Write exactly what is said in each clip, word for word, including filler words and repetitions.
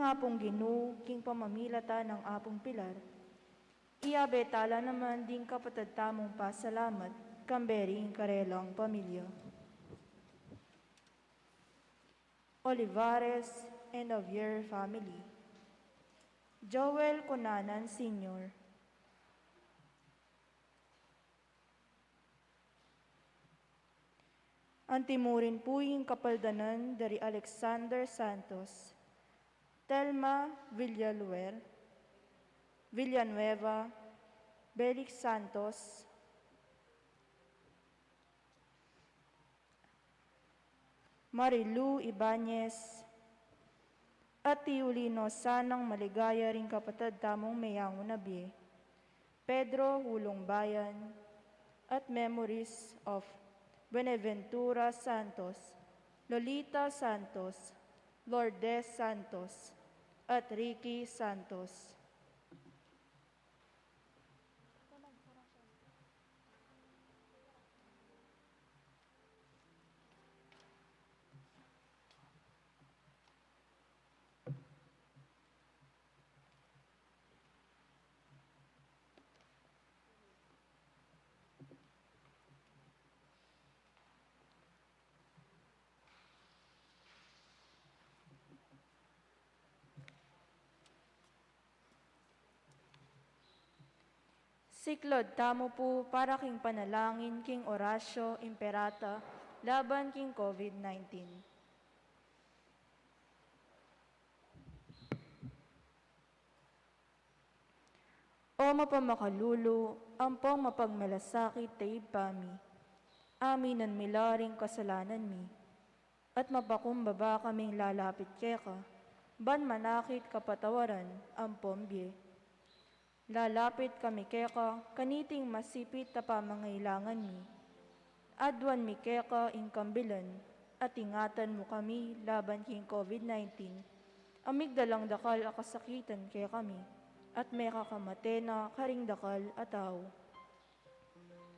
Apung Ginu, king pamamilatan nang Apung Pilar, iabe tala naman ding kapatad tamung pasalamat, kambe ring karelang pamilya. Olivares and Javier family. Joel Cunanan Senior. Antimurin pu ing kapaldanan dari Alexander Santos, Telma Villaluer, Villanueva, Belix Santos, Marilu Ibanez, at iuli no sanang maligaya ring kapatad tamung meyangu na bie, Pedro Hulong Bayan, at memories of Buenaventura Santos, Lolita Santos, Lourdes Santos, at Ricky Santos. Siklaud tamu pu para king panalangin king Oratio Imperata laban king COVID nineteen. O mapamakalulu, ampong mapagmalasakit a Ibpa mi, aminan mi la ring kasalanan mi, at mapakumbaba kaming lalapit keka, ban manakit kapatawaran ampong bie. Lalapit kami keka kaniting masipit a pamangailangan mi. Aduan mi keka ing kambilan, at ingatan mu kami laban king COVID nineteen, a migdalang dakal a kasakitan kekami, at mekakamate na karing dakal a tau.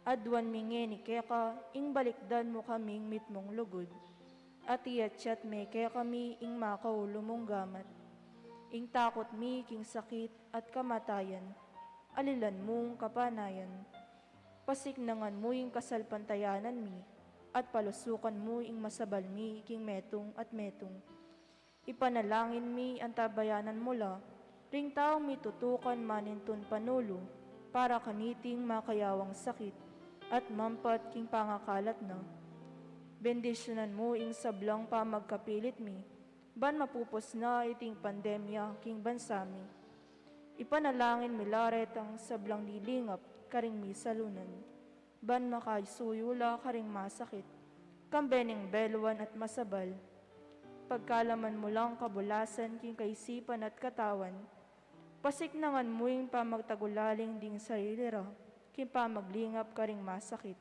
Aduan mi ngeni keka ing balikdan mu kaming mitmung lugud, at iatyat me kekami ing makaulu mung gamat, ing takut mi king sakit at kamatayan, alilan mung kapanayan. Pasiknangan mu ing kasalpantayanan mi, at palusukan mu ing masabal mi king metung at metung. Ipanalangin mi antabayanan mu la ring taung mitutukan manintun panulu para kaniting makayawang sakit at mampat king pangakalat na. Bendisyunan mu ing sablang pamagkapilit mi, ban mapupus na iting pandemya king bansa mi. Ipanalangin mi la retang sablang lilingap karing misalunan, ban makaisuyu la karing masakit, kambe ning beluan at masabal. Pagkalaman mu lang kabulasan king kaisipan at katawan, pasiknangan mu ing pamagtagulaling ding sarili ra king pamaglingap karing masakit.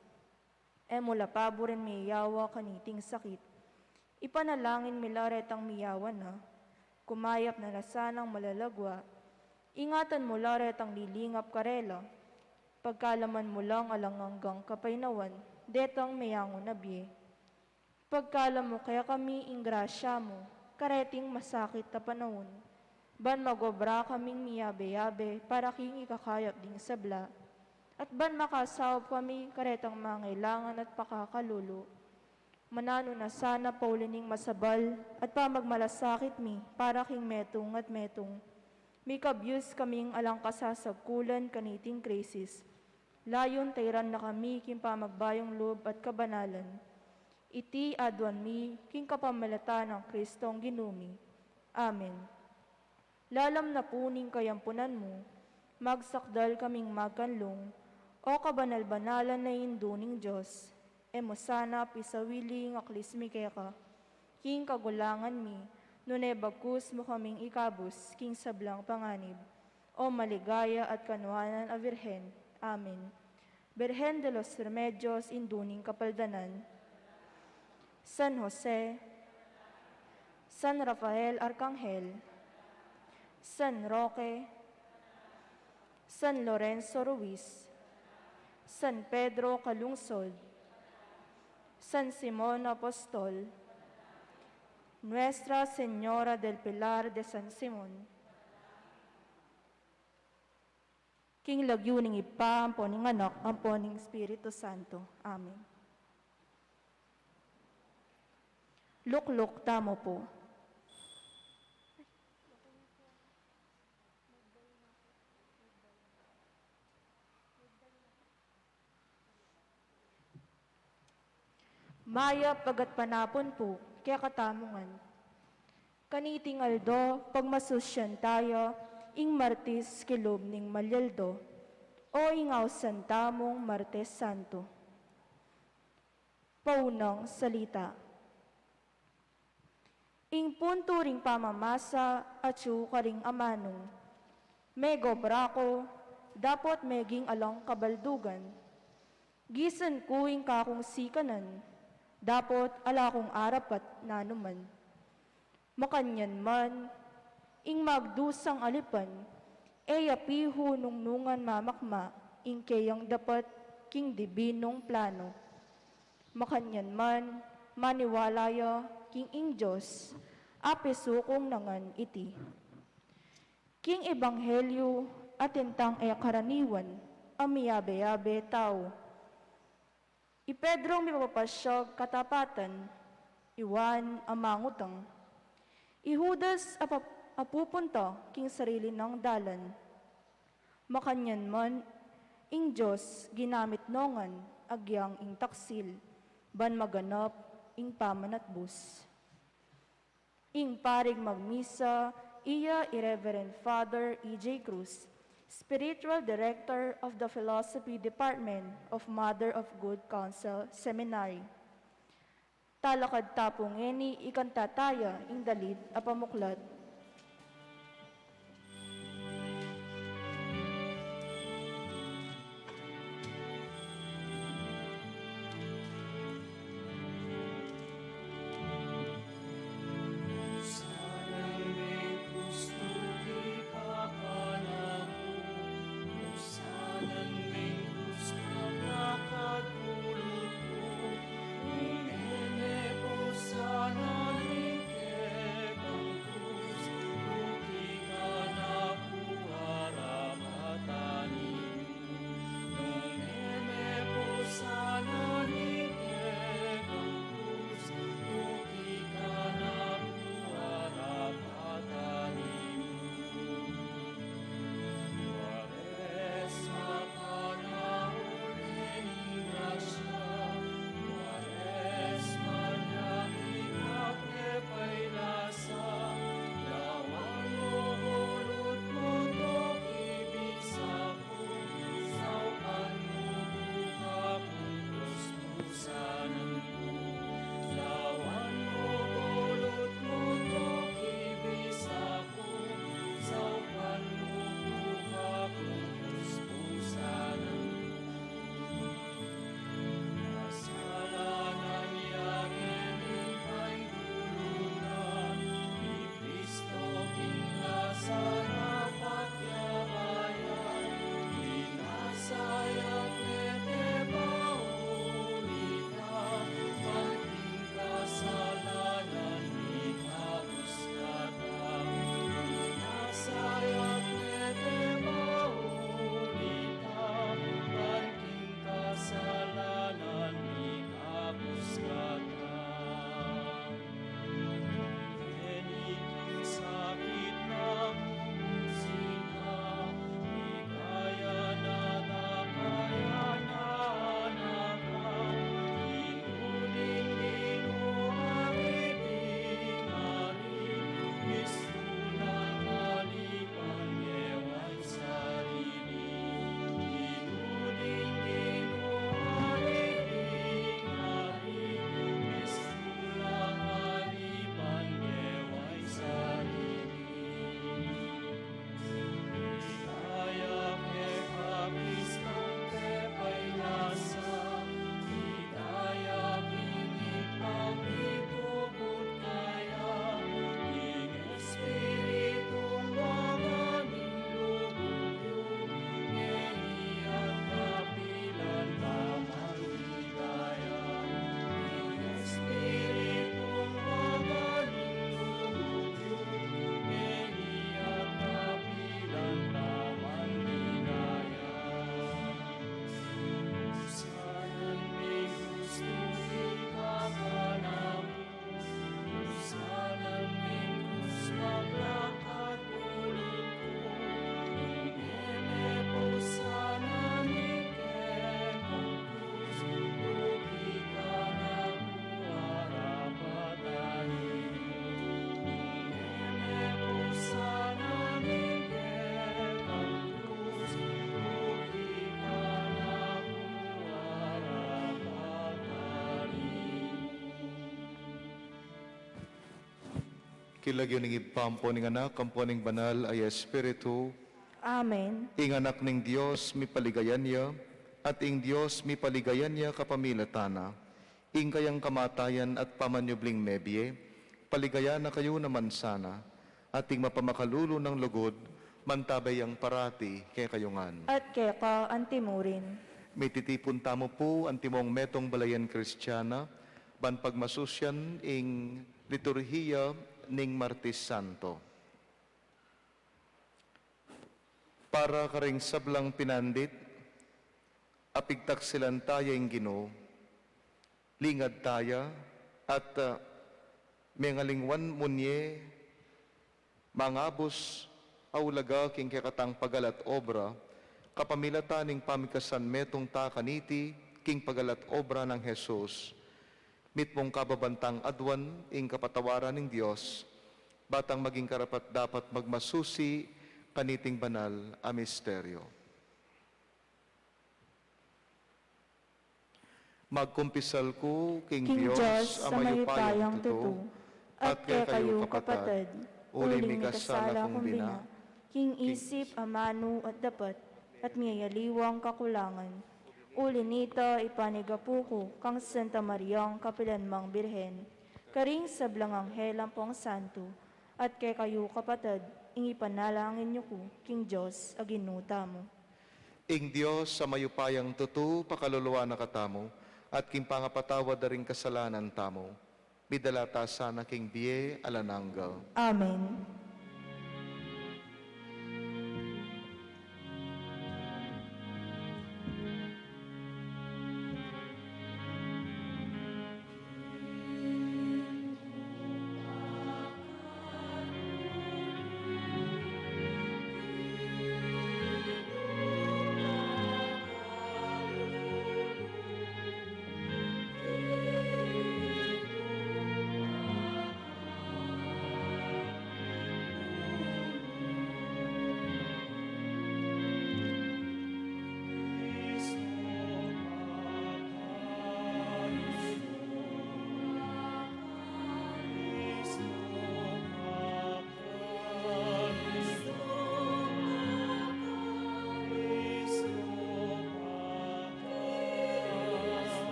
E mu la paburin miyawa kaniting sakit. Ipanalangin mi la retang miyawa na, kumayap na la sanang malalagwa. Ingatan mu la retang lilingap karela. Pagkalaman mu lang alang anggang kapaynawan detang meyangu na bie. Pagkalam mu kekami ing grasya mu kareting masakit a panaun, ban magobra kaming miyabe-yabe para king ikakayap ding sabla, at ban makasaup kami karetang mangailangan at pakakalulu. Mananu na sana pauli ning masabal at pamagmalasakit mi para king metung at metung. Mikabyus kaming alang kasasagkulan kaniting krisis. Layun tairan na kami king pamagbayung lub at kabanalan. Iti aduan mi king kapamilatan nang Kristong Ginu mi. Amen. Lalam na pu ning kayampunan mu, magsakdal kaming magkanlung, o kabanal-banalan a Indu ning Dios. E mu sana pisawili ing aklis mi keka king kagulangan mi, nune bagkus mu kaming ikabus king sablang panganib, o maligaya at kanuanan a Birhen. Amen. Birhen de los Remedios, Indu ning Kapaldanan, San Jose, San Rafael Arkanghel, San Roque, San Lorenzo Ruiz, San Pedro Calungsod, San Simon Apostol, Nuestra Señora del Pilar de San Simon. King lagyu ning Ibpa, ampo ning Anak, ampo ning Espiritu Santo. Amen. Lukluk tamu pu. Mayap a gatpanapun pu kekatamu ngan. Kaniting aldo, pagmasusyan taya ing Martis kilub ning Malialdo, o ing ausan tamung Martes Santo. Paunang salita. Ing puntu ring pamamasa atyu karing amanu, megobra ku, dapot meging alang kabaldugan. Gisan ku ing kakung sikanan, dapot ala kung arapat nanuman. Makanyan man, ing magdusang alipan, e ya pihunungan mamakma ing keyang dapat king dibinung plano. Makanyan man, maniwala ya king ing Dios, apisukung na ngan iti. King ebanghelyu, atin tang e karaniwan a miyabe-yabe tau. I Pedrong mipapasyag katapatan, i Juan a mangutang, i Judas a pap-, a pupunta king sarili nang dalan. Makanyan man, ing Dios ginamit no ngan agyang ing taksil, ban maganap ing pamanatbus. Ing paring magmisa, iya i Reverend Father E J Cruz, Spiritual Director of the Philosophy Department of Mother of Good Counsel Seminary. Talakad ta pu ngeni, ikanta taya ing dalid a pamuklat. Lagyu ning Ibpa, ampo ning Anak, ampo ning Banal a Espiritu. Amen. Ing Anak ning Dios, mipaligayan ya, at ing Dios, mipaligayan ya kapamilatan na. Ing kayang kamatayan at pamanyubling mebie, paligayan na kayu naman sana, at ing mapamakalulu nang lugud, mantabe yang parati kekayu ngan. At keka antimurin. Mititipun tamu pu antimong metung balayan Kristiana, ban pagmasusyan ing liturhiya ning Martes Santo. Para karing sablang pinandit, apigtaksilan taya ing Ginu, lingad taya, at, ah, mengalingwan mu ne mangabus a ulaga king kekatang pagalat obra, kapamilatan ning pamikasan metung ta kaniti king pagalat obra nang Jesus. Mitmung kababan tang aduan ing kapatawaran ning Dios, ba tang maging karapat-dapat magmasusi kaniting banal a misteryo. Magkumpisal ku king Dios a mayupayang tutu, at kekayu kapatad, uli mikasala kung bina, king isip, amanu at dapat, at miyayaliwang kakulangan. Uli nita, ipanigapu ku kang Santa Mariang kapilanmang Birhen, karing sablang anghel ampong santo, at kekayu kapatad, ing ipanalangin yu ku king Dios a Ginu tamu. Ing Dios a mayupayang tutu pakaluluan na katamu, at king pangapatawad da ring kasalanan tamu, midala ta sana king bie alang angga. Amen.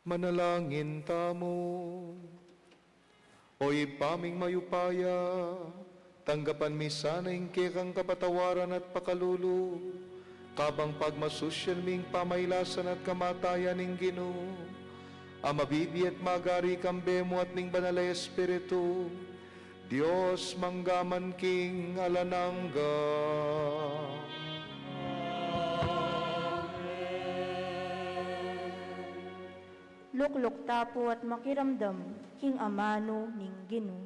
Manalangin tamu. O Ibpa ming mayupaya, tanggapan mi sana ing kekang kapatawaran at pakalulu, kabang pagmasusyan mi ing pamailasan at kamatayan ning Ginu, a mabibie at magari kambe mu at ning Banal a Espiritu, Dios mangga man king alang angga. Lukluk ta pu at makiramdam king amanu ning Ginu.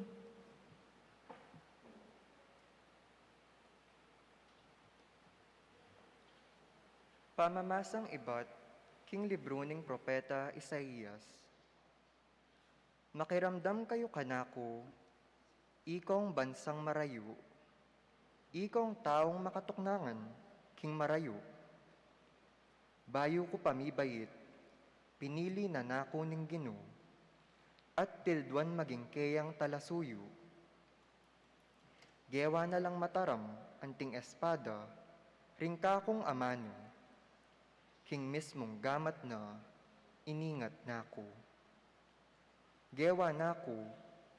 Pamamasang ibat king libru ning propeta Isaias. Makiramdam kayu kanaku, ikong bansang marayu, ikong taung makatuknangan king marayu. Bayu ku pa mibait, pinili na naku ning Ginu, at tilduan maging keyang talasuyu. Gewa na lang mataram anting espada ring kakung amanu, king mismung gamat na iningat naku. Gewa naku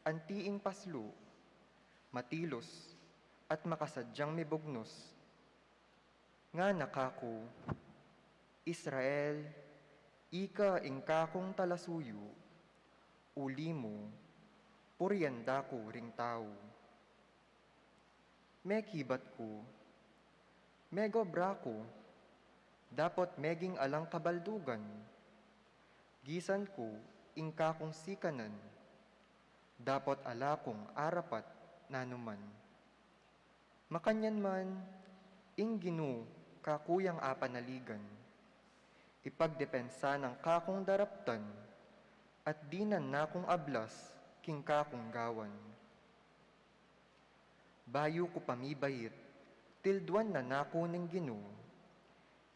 anti ing paslu, matilus, at makasadyang mibugnus. Ngana kaku, Israel, ika ing kakung talasuyu, uli mu, purian da ku ring tau. Mekibat ku, megobra ku, Dapot meging alang kabaldugan, gisan ku ing kakung sikanan, dapot ala kung arapat nanu man. Makanyan man, ing Ginu kaku yang apanaligan, ipagdepensa nang kakung daraptan, at dinan na kung ablas king kakung gawan. Bayu ku pa mibait, tilduan na naku ning Ginu,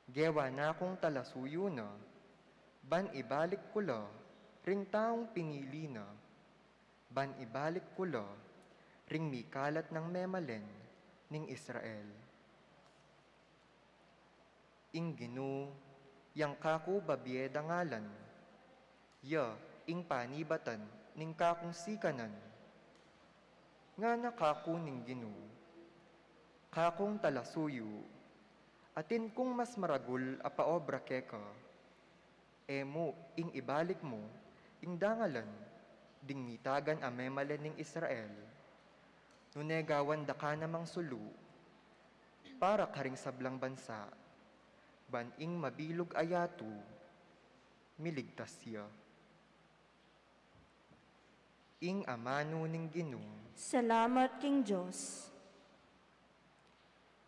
gewa na kung talasuyu na, ban ibalik ku la ring taung pinili na, ban ibalik ku la ring mikalat nang memalen ning Israel. Ing Ginu, yang kaku babie dangalan, ya ing panibatan ning kakung sikanan. Ngana kaku ning Ginu, kakung talasuyu, atin kung mas maragul a paobra keka. E mu ing ibalik mu ing dangalan ding mitagan a memalen ning Israel, nune gawan da ka namang sulu para karing sablang bansa, ban ing mabilug a yatu miligtas ya. Ing amanu ning Ginu. Salamat king Dios.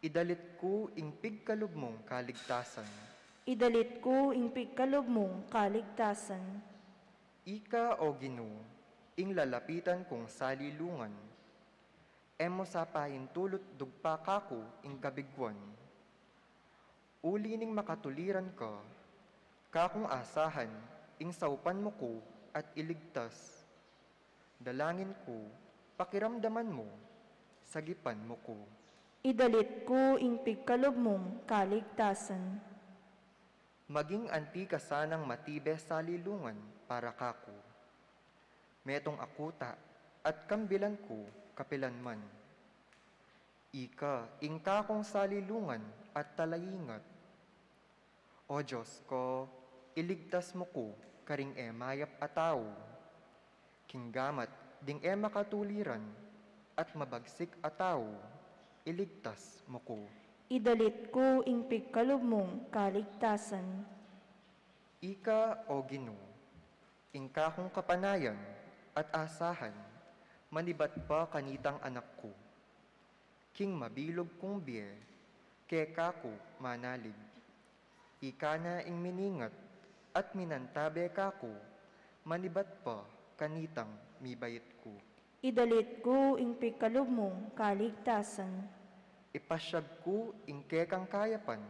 Idalit ku ing pigkalub mung kaligtasan. Idalit ku ing pigkalub mung kaligtasan. Ika, O Ginu, ing lalapitan kung salilungan. E mu sa paintulut dugpa kaku ing kabiguan. Uli ning makatuliran ka, kakung asahan ing saupan mu ku at iligtas. Dalangin ku, pakiramdaman mu, sagipan mu ku. Idalit ku ing pigkalub mung kaligtasan. Maging anti ka sanang matibe salilungan para kaku. Metung a kuta at kambilan ku kapilan man. Ika ing kakung salilungan at talaingat. O Dios ku, iligtas mu ku karing e mayap a tau. King gamat ding e makatuliran at mabagsik a tau, iligtas mu ku. Idalit ku ing pigkalub mung kaligtasan. Ika, O Ginu, ing kakung kapanayan at asahan, manibat pa kanitang anak ku. King mabilug kung bie, keka ku manalig. Ika na ing miningat at minantabe kaku, manibat pa kanitang mibait ku. Idalit ku ing pigkalub mung kaligtasan. Ipasyag ku ing kekang kayapan,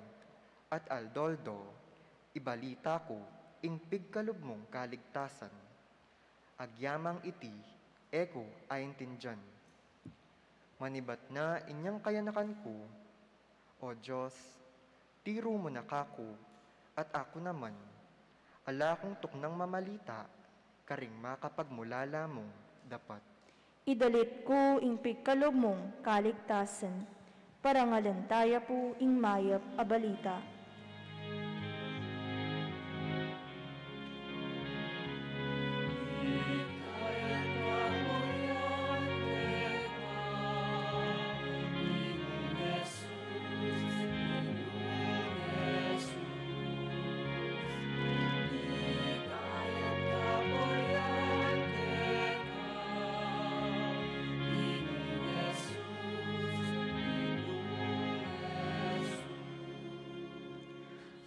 at aldo-aldo, ibalita ku ing pigkalub mung kaligtasan. Agyamang iti, e ku aintindian. Manibat na inyang kayanakan ku, O Dios, tiru mu na kaku, at aku naman, ala kung tuknang mamalita karing makapagmulala mung dapat. Idalit ku ing pigkalub mung kaligtasan, parangalan taya pu ing mayap a balita.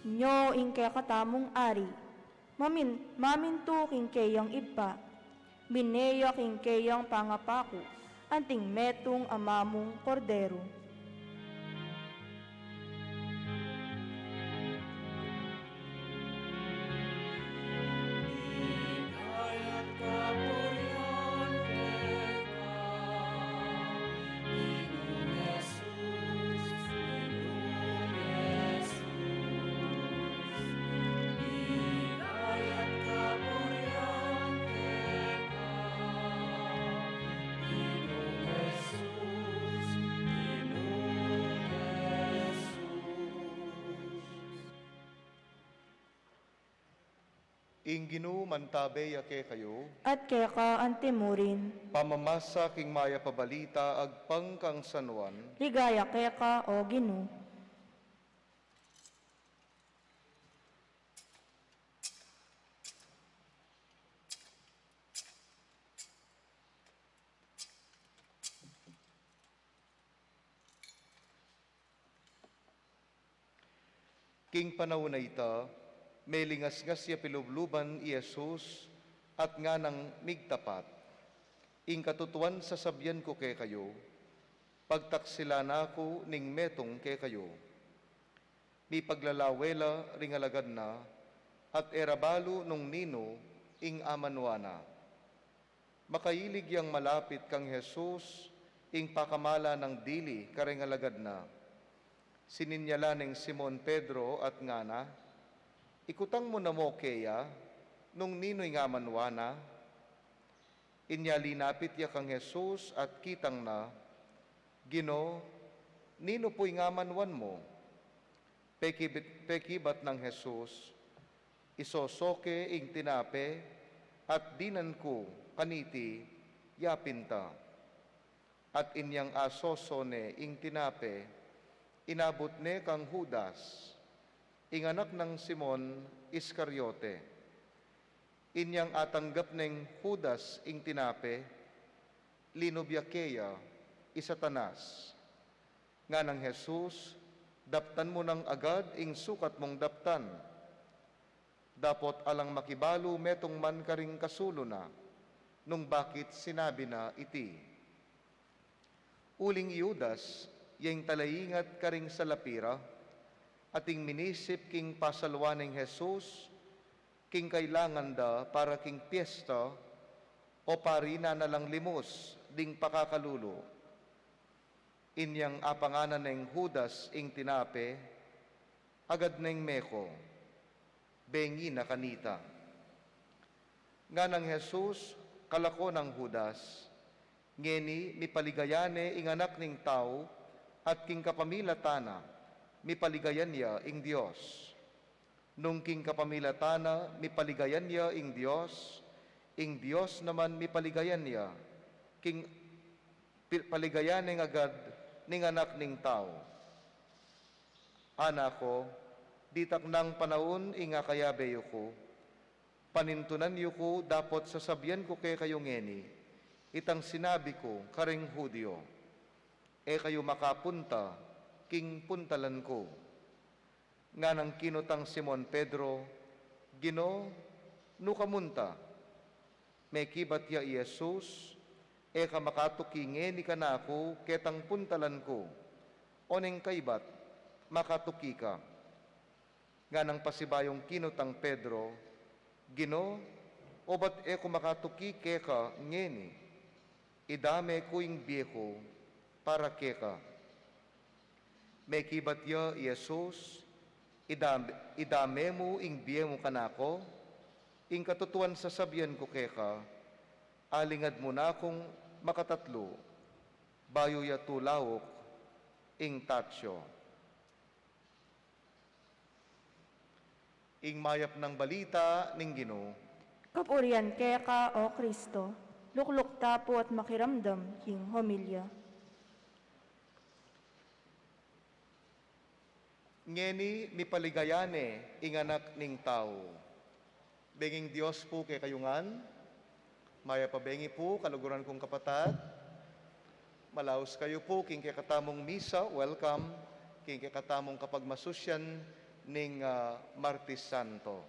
Nyo ing kekatamung ari, mamin-, mamintu king keyang Ibpa, bine ya king keyang pangapaku, anting metung a mamung Kordero. Ing Ginu mantabe ya kekayu. At keka antimurin. Pamamasa king mayap a balita agpang kang San Juan. Ligaya keka, O Ginu. King panaun a ita, melingasngas ya pilubluban i Jesus at nganang migtapat, "Ing katutuan sasabian ku kekayu, pagtaksilan na ku ning metung kekayu." Mipaglalawe la ring alagad na, at e ra balu nung ninu ing amanwa na. Makailig yang malapit kang Jesus ing pakamala nang dili kareng alagad na. Sininyalan neng Simon Pedro at ngana, "Ikutang mu na mu keya nung ninu ing amanwa na." Inya linapit ya kang Jesus at kitang na, "Ginu, ninu pu ing amanwan mu?" Pekibit-, pekibat nang Jesus, "Isoso ke ing tinape, at dinan ku kaniti, yapin ta." At inyang asoso ne ing tinape, inabut ne kang Judas, ing anak nang Simon Iscariote. Inyang atanggap neng Judas ing tinape, linub ya keya i Satanas. Nganang Jesus, "Daptan mu nang agad ing sukat mung daptan." Dapot alang makibalu metung man karing kasulu na, nung bakit sinabi na iti. Uling i Judas, ya ing talaingat karing salapi ra, ating minisip king pasalwan neng Jesus, king kailangan da para king piesta, o parinan na lang limus ding pakakalulu. Inyang apanganan neng Judas ing tinape, agad neng meko, bengi na kanita. Nganang Jesus, kalako nang Judas, "Ngeni mipaligaya ne ing Anak ning Tau, at king kapamilatan na, mipaligayan ya ing Dios. Nung king kapamilatan na mipaligayan ya ing Dios, ing Dios naman mipaligayan ya, king pi-, paligayan neng agad ning Anak ning Tau." Anak ku, ditak nang panaun ing akayabe yu ku, panintunan yu ku dapot sasabian ku kekayu ngeni, itang sinabi ku karing Judio, "E kayu makapunta king puntalan ku." Nganang kinutang Simon Pedro, "Ginu, nu ka munta?" Mekibat ya i Jesus, "E ka makatuki ngeni kanaku ketang puntalan ku, o neng kaibat, makatuki ka." Nganang pasibayung kinutang Pedro, "Ginu, obat e ku makatuki keka ngeni? Idame ku ing bie ku para keka." Mekibat ya i Jesus, "Idam-, idame mu ing bie mu kanaku, ing katutuan sasabian ku keka, alingad mu na kung makatatlu, bayu ya tulauk ing tatsu." Ing mayap nang balita ning Ginu. Kapurian keka, O Kristo. Lukluk ta pu at makiramdam king homilya. Ngeni mipaligaya ne ing Anak ning Tau. Benging Dios pu kekayu ngan. Mayap a bengi pu, kaluguran kung kapatad. Malaus kayu pu king kekatamung misa, welcome, king kekatamung kapagmasusyan ning, ah, Martes Santo.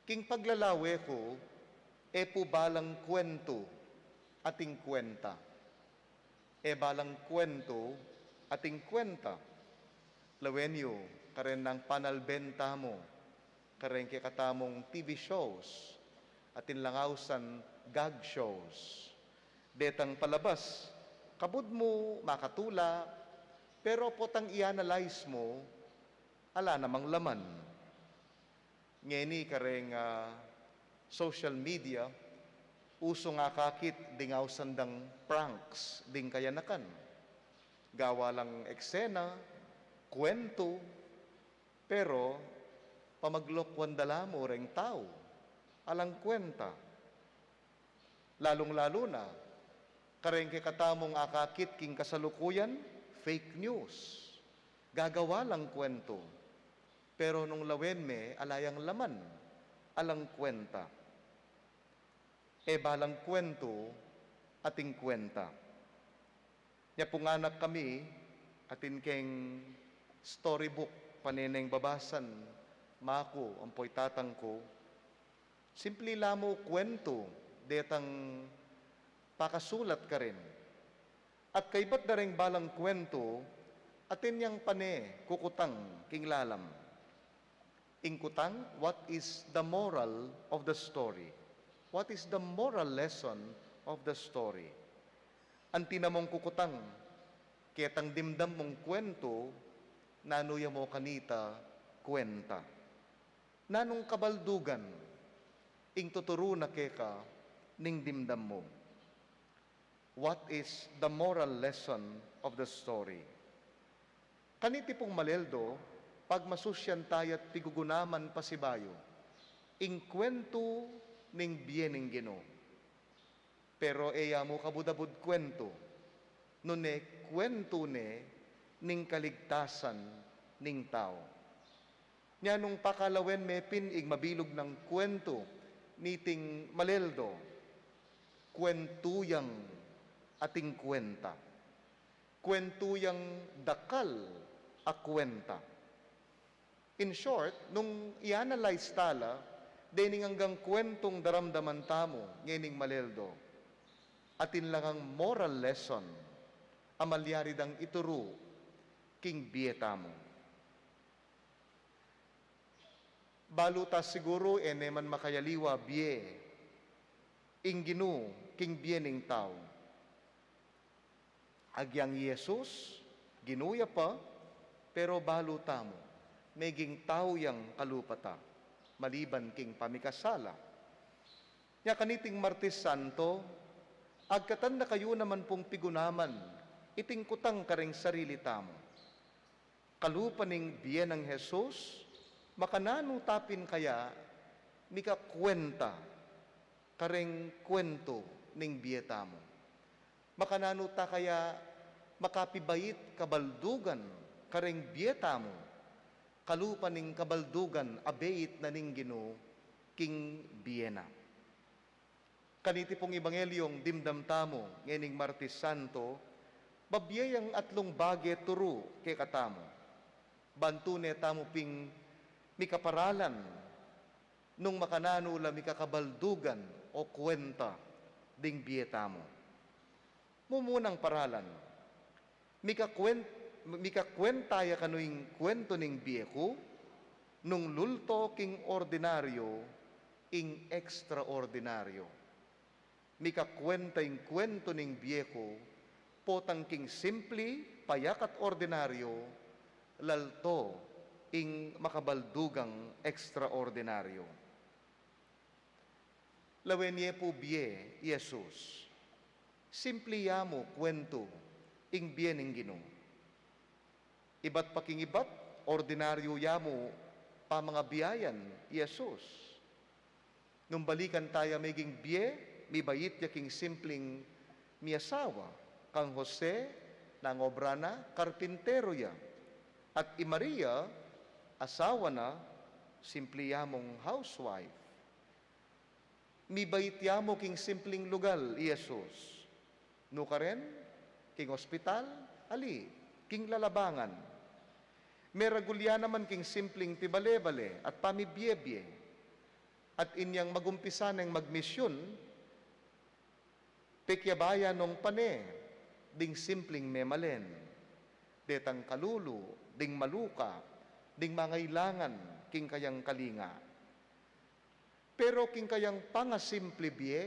King paglalawe ku, e pu balang kwentu ating kwenta. E balang kwentu ating kwenta. Lawen yu, karen nang panalben tamu, karen kekatamung T V shows, atin lang ausan gag shows. Detang palabas, kabud mu makatula, pero potang i-analyze mu, ala namang laman. Ngeni kareng, ah, social media, usung akakit ding ausan dang pranks ding kayanakan. Gawa lang eksena, kwentu, pero pamaglokuan da la mu reng tau, alang kwenta. Lalung-lalu na, kareng kekatamung akakit king kasalukuyan, fake news. Gagawa lang kwentu. Pero nung lawen me, ala yang laman, alang kwenta. E balang kwentu ating kwenta. Nya punganak kami, atin keng Storybook pane neng babasan, maku ampo i tatang ku. Simpli la mu kuwentu detang pakasulat karin. At kaybat da reng balang kuwentu, atin yang pane kukutang king lalam. Ing kutang, what is the moral of the story? What is the moral lesson of the story? Anti na mung kukutang, ketang dimdam mung kuwentu, nanu ya mu kanita kuwenta? Nanung kabaldugan ing tuturu na keka ning dimdam mu? What is the moral lesson of the story? Kaniti pung Maleldo, pagmasusyan taya't pigugunaman pasibayu ing kuwentu ning bie ning Ginu. Pero e ya mu kabud-abud kuwentu, nune kuwentu ne ning kaligtasan ning tau. Nya nung pakalawen me pin ing mabilug nang kuwentu niting Maleldo, kuwentu yang ating kuwenta. Kuwentu yang dakal a kuwenta. In short, nung i-analyze ta la dening anggang kuwentung daramdaman tamu ngening Maleldo, atin la ngang moral lesson a malyari dang ituru king bie tamu. Balu ta siguru e ne man makayaliwa bie ing Ginu king bie ning tau. Agyang i Jesus, Ginu ya pa, pero balu tamu, meging tau yang kalupa ta, maliban king pamikasala. Nya kaniting Martes Santo, agkatan da kayu naman pung pigunaman iting kutang kareng sarili tamu. Kalupa ning bie nang Jesus, makananu ta pin kaya mikakuwenta kareng kuwentu ning bie tamu? Makananu ta kaya makapibait kabaldugan kareng bie tamu, kalupa ning kabaldugan a beit na ning Ginu king bie na? Kaniti pung ebangelyung dimdam tamu ngening Martes Santo, babie yang atlung bage turu kekatamu. Ban tune tamu ping mikaparalan nung makananu la mikakabaldugan o kuwenta ding bie tamu. Mumunang paralan, mikakwen-, mikakwenta ya kanu ing kuwentu ning bie ku, nung lulto king ordinaryo ing ekstraordinaryo. Mikakwenta ing kuwentu ning bie ku, potang king simpli, payak at ordinaryo, lalto ing makabaldugang ekstraordinaryo. Lawen ye pu bie i Jesus. Simpli ya mu kuwentu ing bie ning Ginu. Ibat pa king ibat, ordinaryu ya mu pamangabiayan i Jesus. Nung balikan ta ya meging bie, mibait ya king simpling miasawa. Kang Jose, nangobra na, karpintero ya. At i Maria, asawa na, simpli ya mung housewife. Mibait ya mu king simpling lugal i Jesus. Nu karen, king ospital, ali, king lalabangan. Meragul ya naman king simpling pibale-bale at pamibie-bie. At inyang magumpisa neng magmisyun, pekiabe ya nung pane ding simpling memalen, detang kalulu ding maluka, ding mangailangan king kayang kalinga. Pero king kayang pangasimple bie,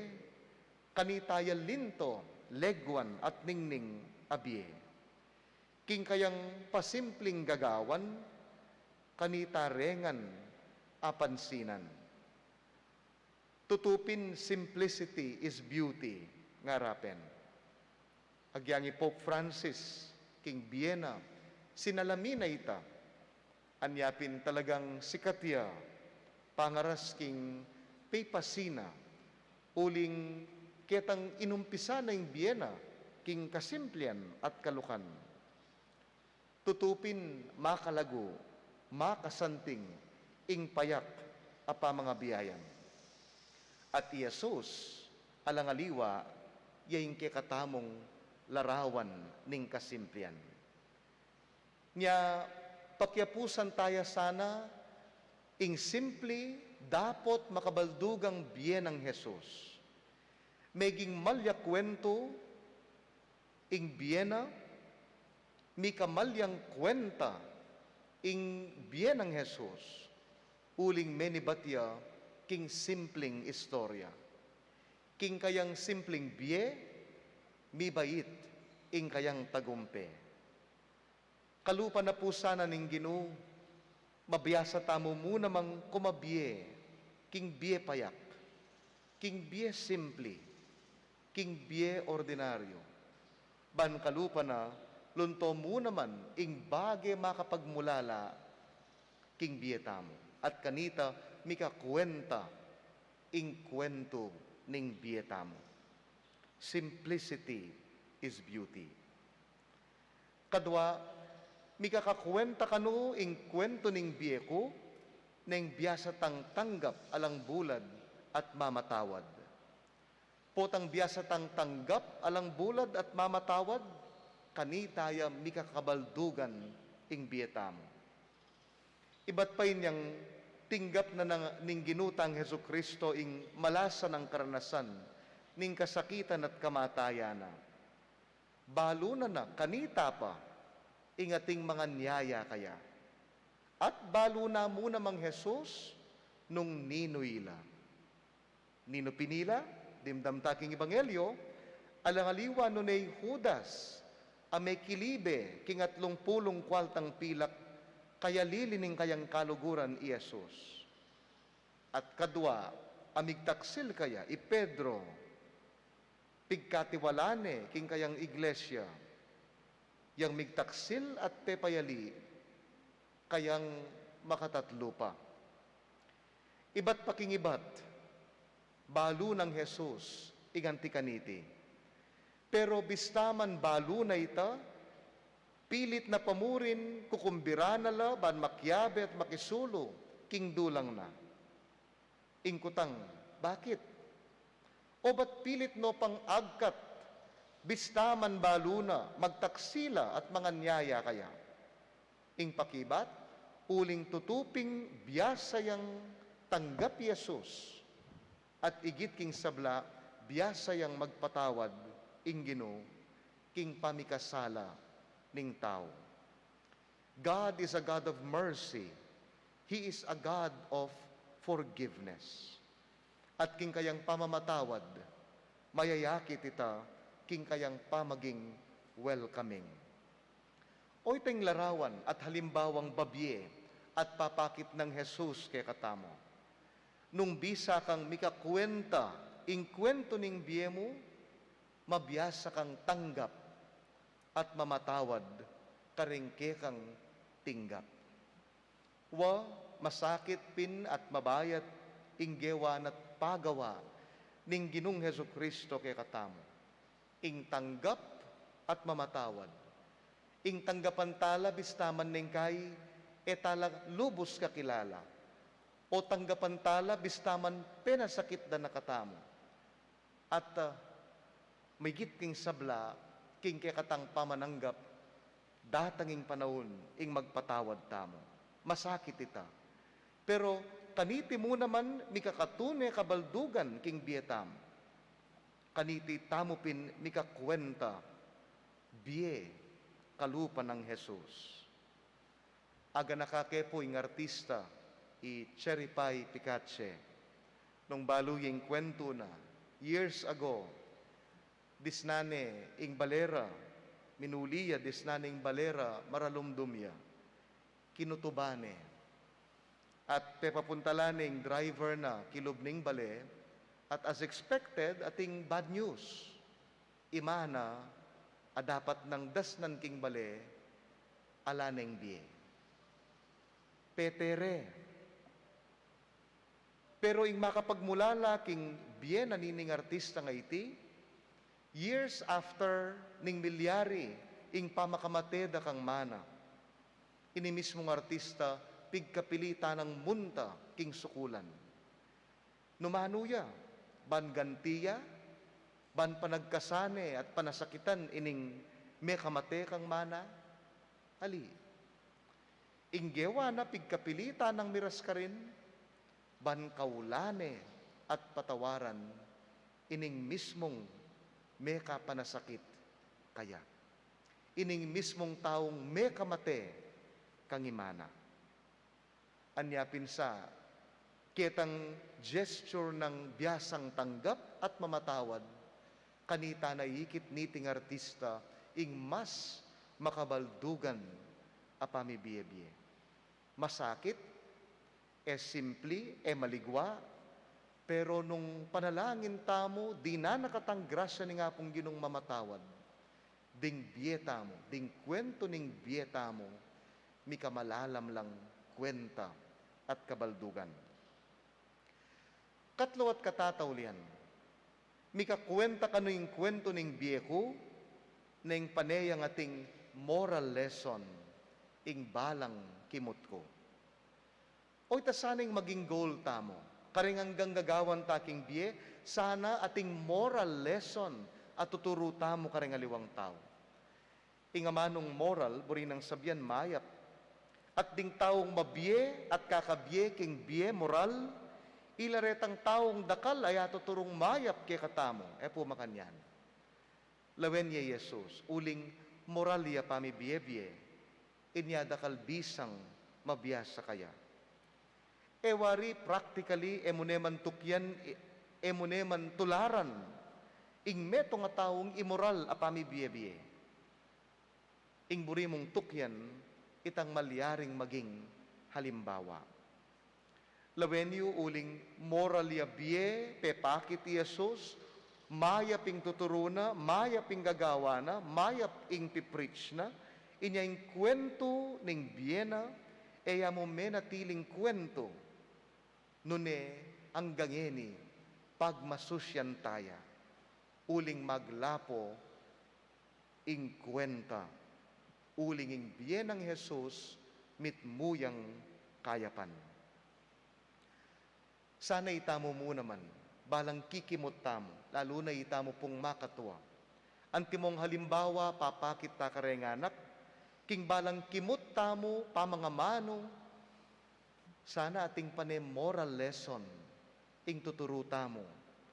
kanita ya linto, leguan at ningning a bie. King kayang pasimpling gagawan, kanita rengan a pansinan. Tutu pin, simplicity is beauty, ngara pen. Agyang i Pope Francis, king bie na, sinalami na ita. Anya pin talagang sikat ya pangaras king pepasina, uling ketang inumpisa na ing bie na king kasimplian at kalukan. Tutu pin makalagu, makasanting ing payak a pamangabiayan. At i Jesus, alang aliwa, ya ing kekatamung larawan ning kasimplian. Nya, Pakiapusan taya sana ing simpli dapot makabaldugang bie nang Jesus. Meging malya kuwentu ing bie na, mika malyang kuwenta ing bie nang Jesus, uling menibat ya king simpling istorya. King kayang simpling bie, mibait ing kayang tagumpe. Kalupa na pu sana ning Ginu, mabiasa tamu mu namang kumabie king bie payak, king bie simpli, king bie ordinaryu. Ban kalupa na, lunto mu naman ing bage makapagmulala king bie tamu. At kanita, mika kuwenta ing kuwentu ning bie tamu. Simplicity is beauty. Kadwa, mika kakuwenta kanu ing kuwentu ning bie ku, neng biasa tang tanggap alang bulad at mamatawad. Potang biasa tang tanggap alang bulad at mamatawad, kanita ya mika kabaldugan ing bie tamu. Ibat pa inyang tinggap na nang, ning Ginu tang Jesucristo ing malasa nang karanasan ning kasakitan at kamatayan na. Balu na na kanita pa ing ating manganyaya kaya. At balu na mu namang Jesus nung ninu ila. Ninu pin ila? Dimdam ta king Ebanghelyo, alang aliwa nune i Judas, a mekilibe king atlung pulung kualtang pilak, kayalili ning kayang kaluguran i Jesus. At kadwa, a migtaksil kaya i Pedro, pigkatiwala ne king kayang iglesia, yang migtaksil at pepayali kayang makatatlu pa. Ibat pa king ibat, balu nang Jesus ing anti kaniti. Pero bista man balu na ita, pilit na pa murin kukumbira na la ban makiabe at makisulu king dulang na. Ing kutang, bakit? Obat pilit no pang agkat, bista man balu na, magtaksi la at manganyaya kaya? Ing pakibat, uling tutu ping biasa yang tanggap i Jesus, at igit king sabla, biasa yang magpatawad ing Ginu king pamikasala ning tau. God is a God of mercy. He is a God of forgiveness. At king kayang pamamatawad, mayayakit ita king kayang pamaging welcoming. O itang larawan at halimbawang babie at papakit nang Jesus kekatamu. Nung bisa kang mikakuwenta ing kuwentu ning bie mu, mabiasa kang tanggap at mamatawad karing kekang tinggap. Wa, masakit pin at mabayat ing gewa na't pagawa ning Ginung Jesucristo kekatamu, ing tanggap at mamatawad. Ing tanggapan tala bista man neng kai e tala lubus kakilala, o tanggapan tala bista man penasakit da na katamu. At, ah, migit king sabla, king kekatang pamananggap, datang ing panaun ing magpatawad tamu. Masakit ita. Pero kaniti mu naman mikakatune kabaldugan king bie tamu. Kaniti tamu pin mikakuwenta bie kalupa nang Jesus. Aganaka ke pu ing artista, i Cherry Pie Picache. Nung balu ya ing kuwentu na, years ago, disnan ne ing bale ra, minuli ya, disnan ne ing bale ra, maralumdum ya. Kinutuban ne. At pepapuntalan ne ing driver na kilub ning bale, at as expected, ating bad news. I mana a dapat nang dasnan king bale, ala neng bie. Pete re. Pero ing makapagmulala king bie na nining artistang iti, years after ning milyari ing pamakamate da kang mana, ini mismung artista pigkapilitan nang munta king sukulan. Nu manu ya, ban ganti ya, ban panagkasan ne at panasakitan ining mekamate kang mana? Ali. Ing gewa na pigkapilitan nang miras karin, ban kaulan ne at patawaran ining mismung mekapanasakit kaya, ining mismung taung mekamate kang imana. Anya pin sa, ketang gesture nang biasang tanggap at mamatawad, kanita na ikit niting artista ing mas makabaldugan a pamibie-bie. Masakit, e simple, e maligwa, pero nung panalangin tamu, dinan na katang grasya ning Apung Ginung mamatawad, ding bie tamu, ding kuwentu ning bie tamu, mika malalam lang kuwenta at kabaldugan. Katlu at katataulian, mika kuwenta kanu ing kuwentu ning bie ku, neng pane yang ating moral lesson ing balang kimut ku. O ita sana ing maging goal tamu, karing anggang gagawan ta king bie, sana ating moral lesson a tuturu tamu karing aliwang tau. Ing amanung moral, buri nang sabian mayap. At ding taung mabie at kakabie king bie moral, ila retang taung dakal a atuturung mayap kekatamu, e pu makanyan. Lawen ya i Jesus, uling moral ya pamibie-bie, inya dakal bisang mabiasa kaya. E wari practically, e mu ne man tukyan, e, e mu ne man tularan ing metung a taung imoral a pamibie-bie. Ing buri mung tukyan, itang malyaring maging halimbawa. Lawen yu uling moral ya bie pepakit i Jesus, mayap ing tuturu na, mayap ing gagawa na, mayap ing pi-preach na, inya ing kuwentu ning bie na, e ya mu menatiling kuwentu, nune anggang ngeni pagmasusyan ta ya, uling maglapo ing kuwenta, uling ing bie nang Jesus mitmu yang kayapan. Sana itamu mu naman, balang kikimut tamu, lalu na itamu pung makatua, antimong halimbawa papakit ta kareng anak, king balang kimut tamu pamangamanu, sana ating pane moral lesson ing tuturu tamu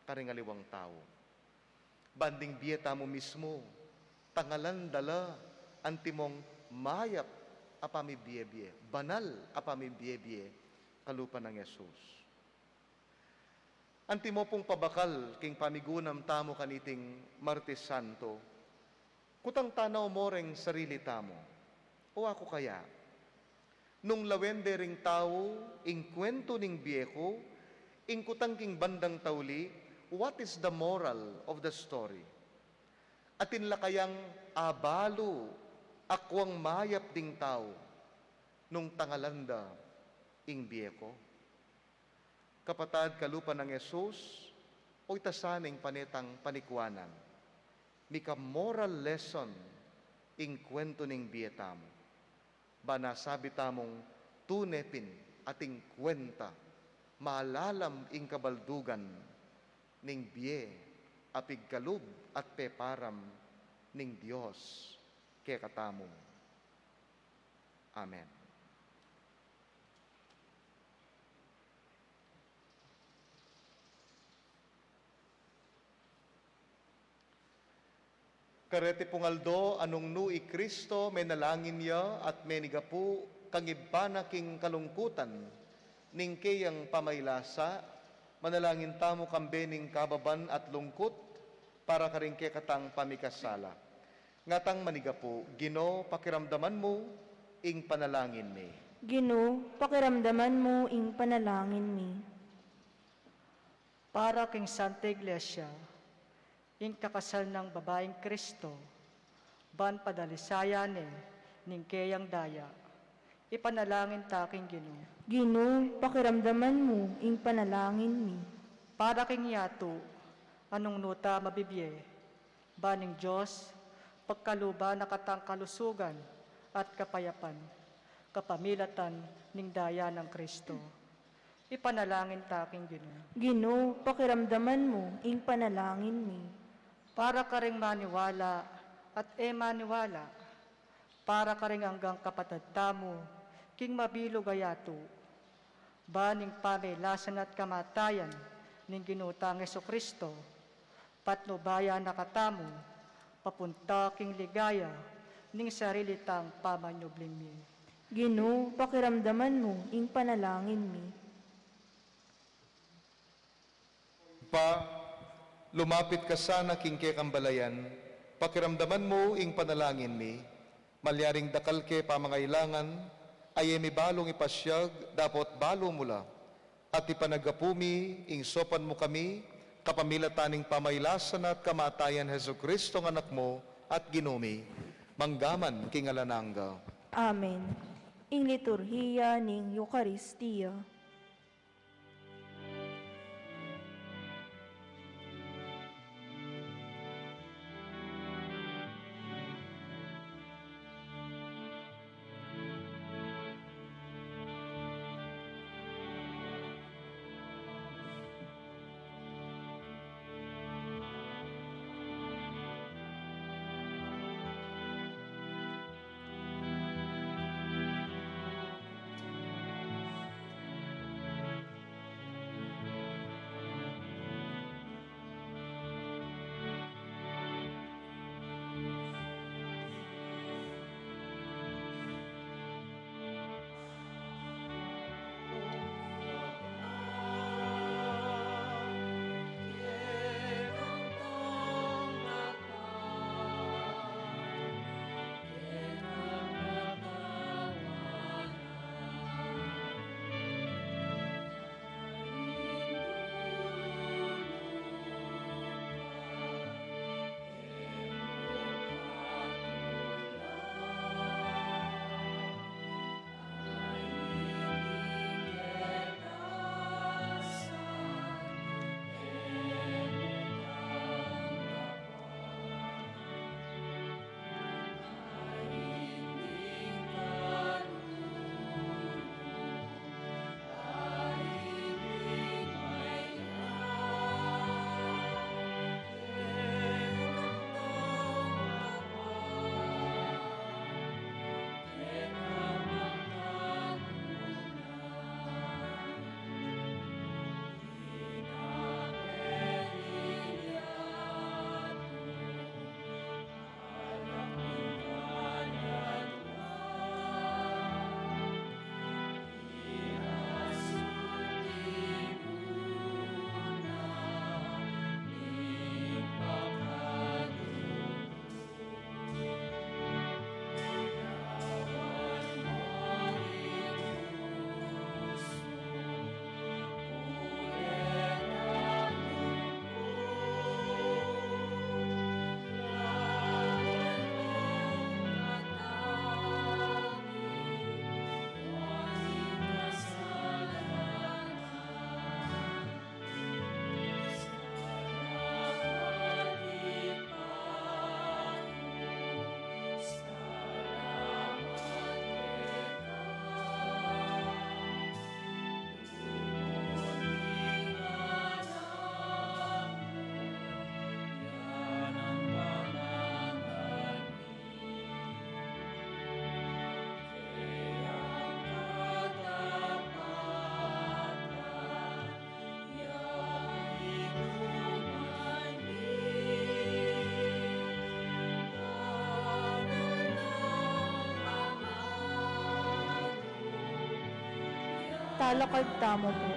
karing aliwang tau. Ban ding bie tamu mismu, tangalan da la antimong mayap a pamibie-bie, banal a pamibie-bie kalupa nang Jesus. Antimo pung pabakal king pamigunam tamu kaniting Martes Santo, kutang tana mu reng sarili tamu, o aku kaya, nung lawen de ring tau ing kuwentu ning bie ku, ing kutang king bandang tauli, what is the moral of the story? Atin la kayang abalu, akwang mayap ding tau, nung tangalan da ing bie ku? Kapatad kalupa nang Jesus, o ita sana ing pane tang panikuanan, mika moral lesson ing kuwentu ning bie tamu. Ban asabi tamung tune pin ating kuwenta, malalam ing kabaldugan ning bie a pigkalub at peparam ning Dios kekatamu. Amen. Kareti pung aldo a nung nu i Kristo menalangin ya at menigapu kang Ibpa na king kalungkutan ning keyang pamailasa, manalangin tamu kambe ning kababan at lungkut para karing kekatang pamikasala. Ngatang manigapu, Ginu, pakiramdaman mu ing panalangin mi. Ginu, pakiramdaman mu ing panalangin mi. Para king Santa Iglesia, ing kakasal nang babaing Kristo, ban padalisayan ne ning keyang daya, ipanalangin ta king Ginu. Ginu, pakiramdaman mu ing panalangin mi. Para king yatu a nung nu ta mabibie, ban ning Dios pagkaluban na katang kalusugan at kapayapan, kapamilatan ning daya nang Kristo. Ipanalangin ta king Ginu. Ginu, pakiramdaman mu ing panalangin mi. Para karing maniwala at e maniwala, para karing anggang kapatad tamu king mabilug a yatu, ban ing pamailasan at kamatayan ning Ginu tang Jesucristo, patnubayan na katamu, papunta king ligaya ning sarili tang pamanyubling mie. Ginu, pakiramdaman mu ing panalangin mi. Ibpa, lumapit ka sana king kekang balayan, pakiramdaman mu ing panalangin mi, malyaring dakal ke pamangailangan, a e mi balung ipasyag, dapot balu mu la, at ipanagapu mi ing saupan mu kami, kapamilatan ning pamailasan at kamatayan Jesucristo nga Anak mu at Ginu mi, mangga man king alang angga. Amen. Ing liturhiya ning Eukaristia. Talakad tamu pu.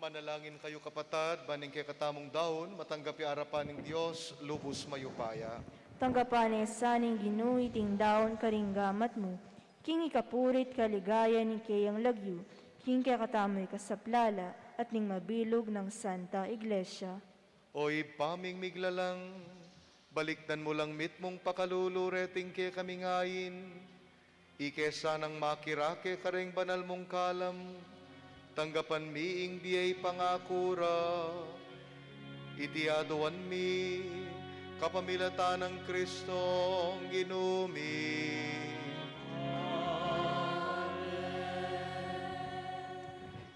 Manalangin kayu, kapatad, ban ing kekatamung daun matanggap ya arapan ning Dios lubus mayupaya. Tanggapan na sa ning Ginu iting daun karing gamat mu, king ikapuri't kaligayan ning keyang lagyu, king kekatamu'y kasaplalan at ning mabilug nang Santa Iglesia. O Ibpa ming miglalang, balikdan mu lang mitmung pakalulu reting kekaming ain, ike sanang makirake kareng banal mung kalam, tanggapan mi ing bie pangaku ra, Iti aduan mi, kapamilatan nang Kristong Ginu mi.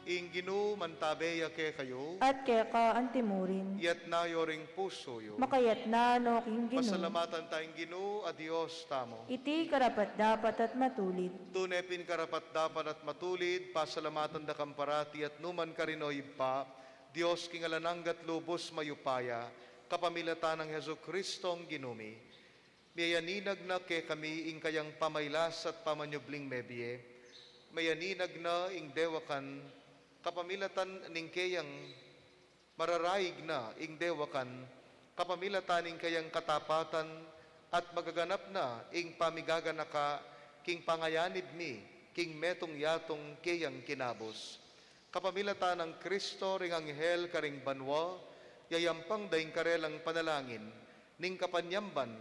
Ing Ginu mantabe ya kekayu. At keka antimurin. Iyatas yu ring pusu yu. Makayatas no king Ginu. Pasalamatan ta ing Ginu a Dios tamu. Iti karapat-dapat at matulid. Tune pin karapat-dapat at matulid, pasalamatan da kang parati at nukarin man, O Ibpa, Dios king alang angga at lubus mayupaya, kapamilatan nang Jesucristong Ginu mi. Miyaninag na kekami ing kayang pamailas at pamanyubling mebie. Miyaninag na ing dewakan, kapamilatan ning keyang mararaig na ing dewakan, kapamilatan ning keyang katapatan, at magaganap na ing pamigaganaka king pangayanib mi king metung yatu keyang kinabus. Kapamilatan nang Kristo ring anghel karing banua, yayampang da ing karelang panalangin, ning kapanyamban,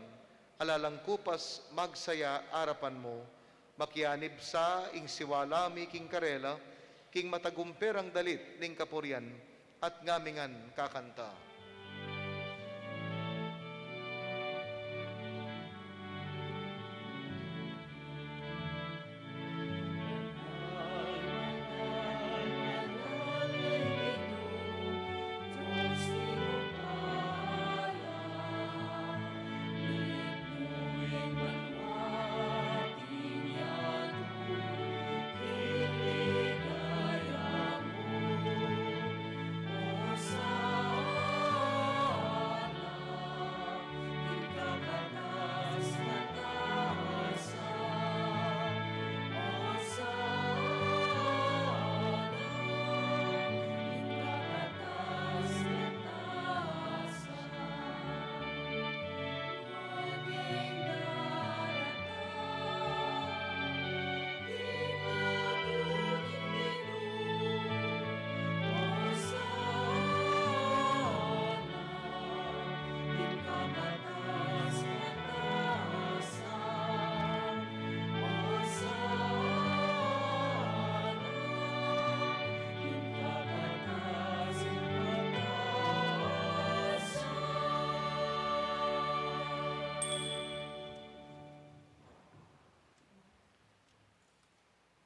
ala lang kupas magsaya arapan mu, makianib sa ing siwala mi king karela, king matagumperang dalit ning kapurian, at ngamingan kakanta.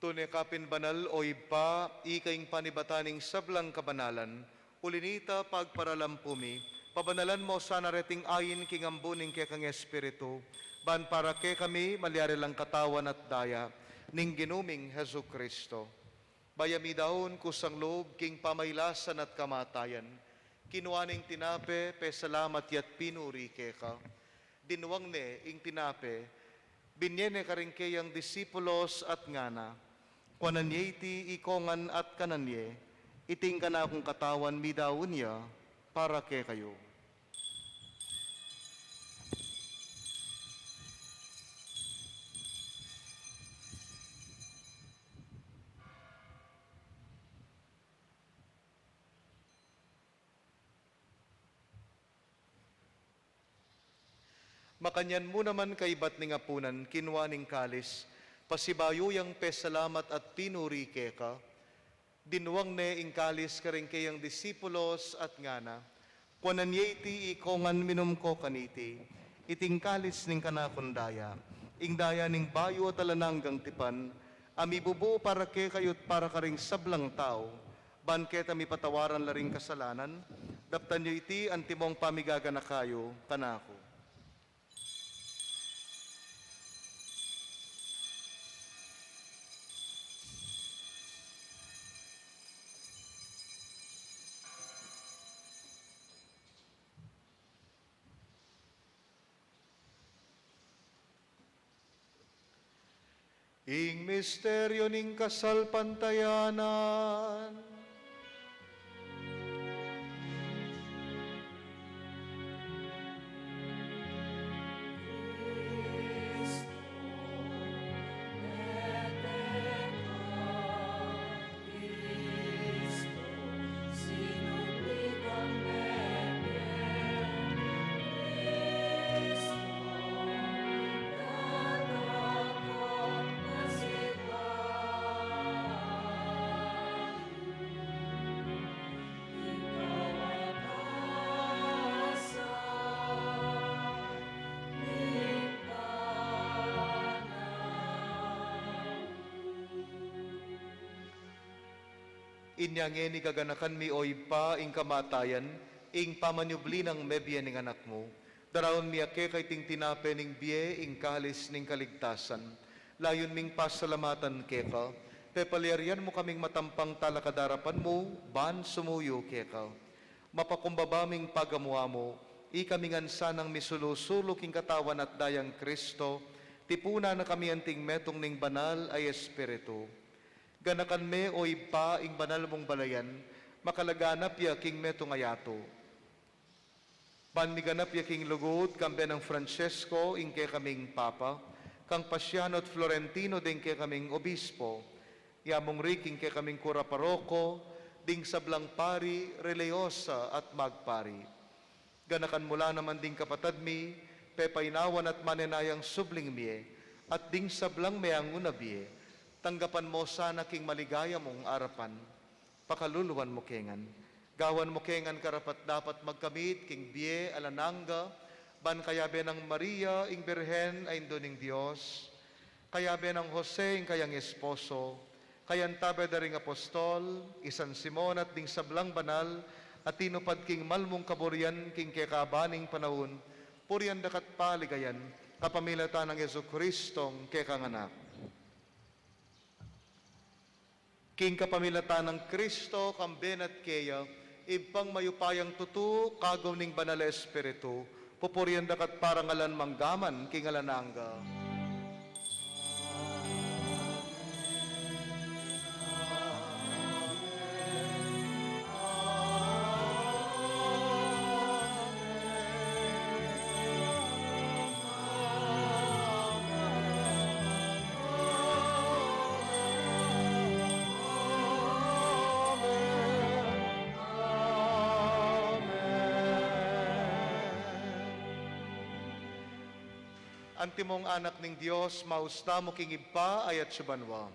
Tune ka pin banal, O Ibpa, ika ing panibatan ning sablang kabanalan, uli na nita pagparalampu mi, pabanalan mu sana reting ain king ambun ning kekang Espiritu, ban para kekami malyari lang katawan at daya ning Ginu ming Jesucristo. Bayu ya midaun kusang lub king pamailasan at kamatayan, kinua ne ing tinape, pesalamat ya't pinuri keka. Dinwang ne ing tinape, binye ne karing keyang disipulos at ngana: Kuanan ye iti ikongan at kanan ye, iti ing kanakung katawan midaun ya para kekayu. Makanyan mu naman kaibat ning apunan, kinua ne ing kalis, pasibayu yang pesalamat at pinuri keka, dinwang ne ing kalis karing keyang disipulos at ngana: Kuanan ye iti ikongan, minum ko kaniti, iti ing kalis ning kanakung daya, ing daya ning bayu at alang anggang tipan, a mibubu para kekayu't para karing sablang tau, ban keta mipatawaran la ring kasalanan. Daptan yu iti antimong pamigaganaka yu kanaku. Ing misteryu ning kasalpantayanan. Inya ngeni gaganakan mi, o Ibpa, ing kamatayan, ing pamanyubli nang mebie ning Anak mu. Daraun mi keka iting tinape ning bie, ing kalis ning kaligtasan. Layun ming pasalamatan keka, pepalyarian mu kaming matampang talakad king arapan mu, ban sumuyu keka. Mapakumbaba ming pagamu-amu, ikami ngan sanang misulu-sulu king katawan at dayang Kristo, tipunan na kami anting metung ning Banal a Espiritu. Ganakan me, o Ibpa, ing banal mung balayan, makalaganap ya king metung a yatu. Ban miganap ya king lugud, kambe nang Francesco, ing kekaming Papa, kang Pasiano at Florentino, ding kekaming Obispo, ya mung ri king kekaming Kura Paroko, ding sablang pari, reliyosa, at magpari. Ganakan mu la naman ding kapatad mi, pepainawan at manenayang subling mie, at ding sablang meangun a bie, tanggapan mu sana king maligaya mung arapan. Pakaluluan mu ke ngan. Gawan mu ke ngan karapat-dapat magkamit king bie alang angga, ban kayabe nang Maria, ing Birhen a Indu ning Dios, kayabe nang Jose, ing kayang esposo, kayang tabe da ring apostol, i San Simon at ding sablang banal, a tinupad king malmung kaburian king kekaba ning panaun, purian da ka at paligayan, kapamilatan nang Jesucristong kekang Anak. King kapamilatan nang Kristo, kambe na at keya, Ibpang mayupayang tutu, kagum ning Banal a Espiritu, pupurian da ka at parangalan mangga man king alang angga. Antimong anak ning Dios, maus tamu king Ibpa a atsu banua.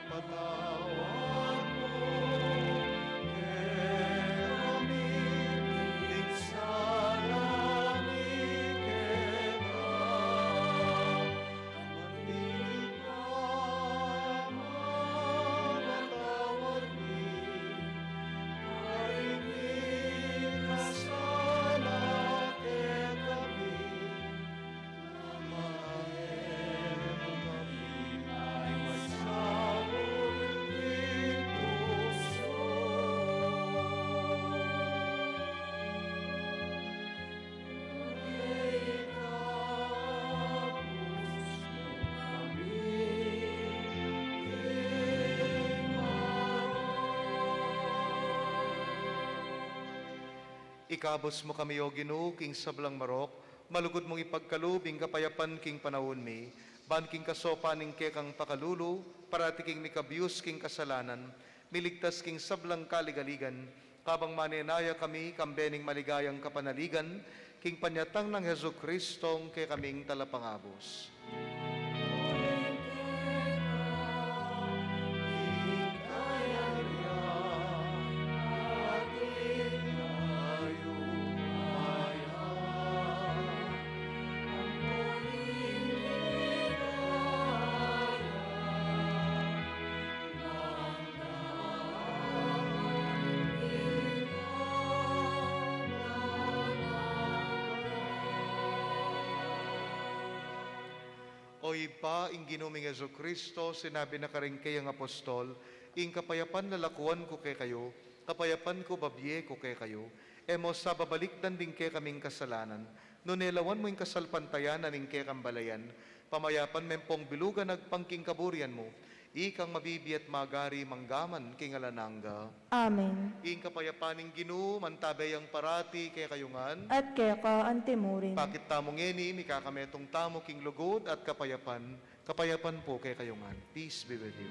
Patawad mu kekami ing sala mi keka, anti pamamatawad mi karing mikasala kekami. Ikabus mu kami, O Ginu, king sablang marok, malugud mung ipagkalub ing kapayapan king panaun mi, ban king kasaupan ning kekang pakalulu, parati king mikabius king kasalanan, miligtas king sablang kaligaligan, kabang manenaya kami kambe ning maligayang kapanaligan, king panyatang nang Jesucristong kekaming Talapangabus. O Ibpa, ing Ginu ming Jesucristo, sinabi na karing kayang apostol, ing kapayapan lalakuan ku kekayu, kapayapan ku babie ku kekayu. E mu sa babalikdan ding kekaming kasalanan, nune lawan mu ing kasalpantayanan ning kekang balayan, pamayapan me pung bilugan agpang king kaburian mu, ikang mabibie at magari mangga man king alang angga. Amen. Ing kapayapan ning Ginu, mantabe yang parati kekayu ngan. At keka antimurin. Pakit tamu ngeni, mikakametung tamu king lugud at kapayapan, kapayapan pu kekayu ngan. Peace be with you.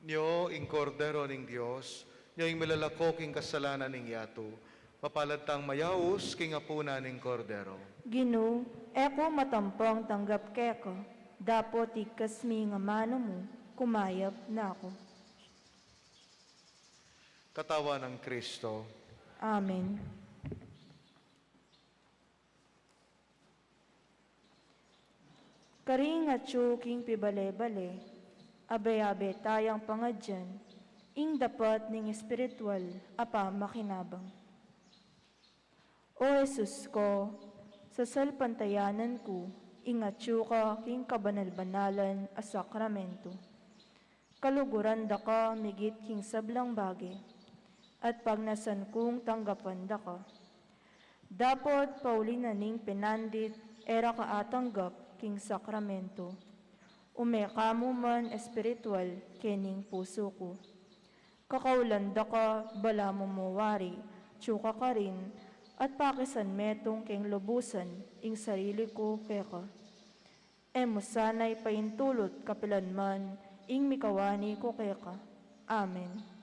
Nyo ing Kordero ning Dios, nyo ing milalako king kasalanan ning yatu. Mapalad tang mayaus king apunan ning Kordero. Ginu, e ku matampang tanggap keka, dapot igkas mu ing amanu mu, kumayap na ku. Katawan nang Kristo. Amen. Karing atyu king pibale-bale, abe-abe tayang pangadyan ing dapat ning espiritual a pamakinabang. O Jesus ko, sasalpantayanan ku ing atyu ka king kabanal-banalan a sakramento. Kaluguran da ka migit king sablang bage, at pagnasan kung tanggapan da ka. Dapot pauli na ning penandit e ra ka atanggap king sakramento, ume ka mu man espiritual kening pusu ku. Kakaulan da ka balamu mu wari, atyu ka karin, at pakisan metung keng lubusan ing sarili ku keka. E mu sana ipaintulut kapilan man ing mikawani ku keka. Amen.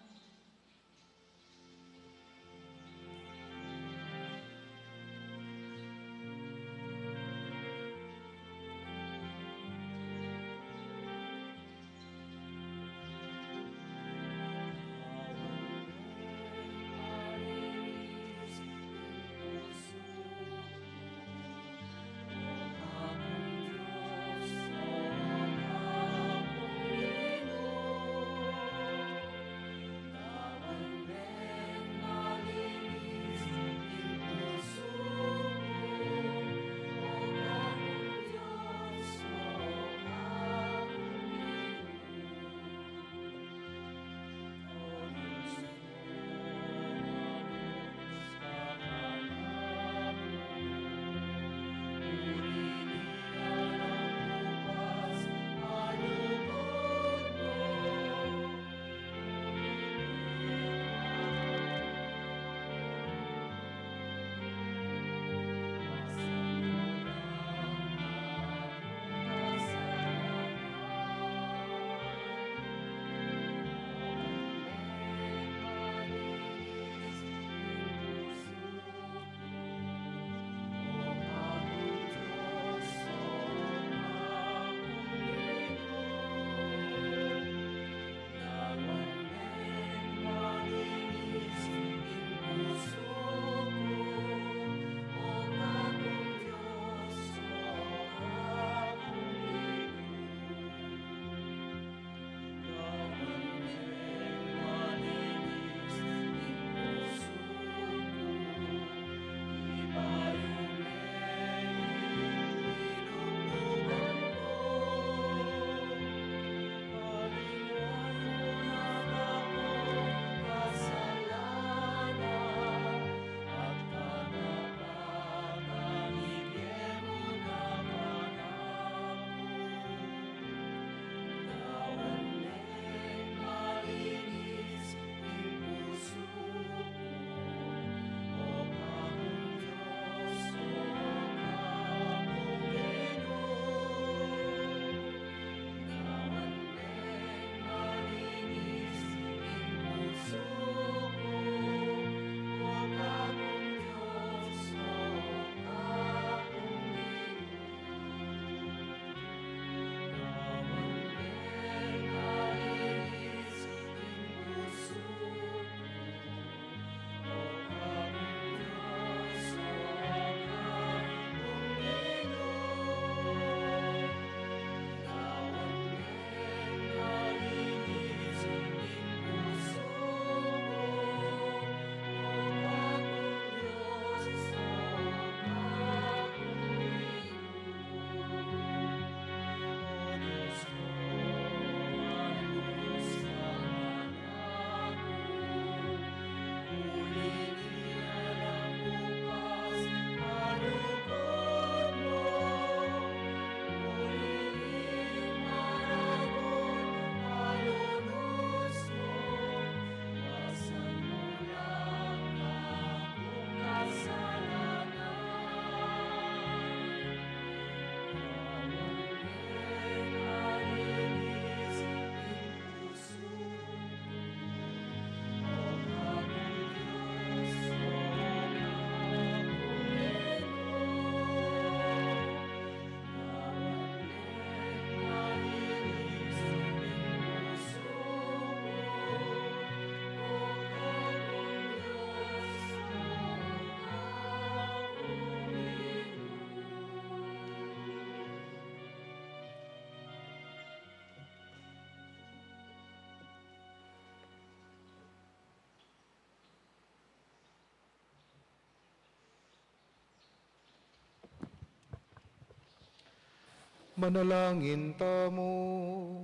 Manalangin tamu.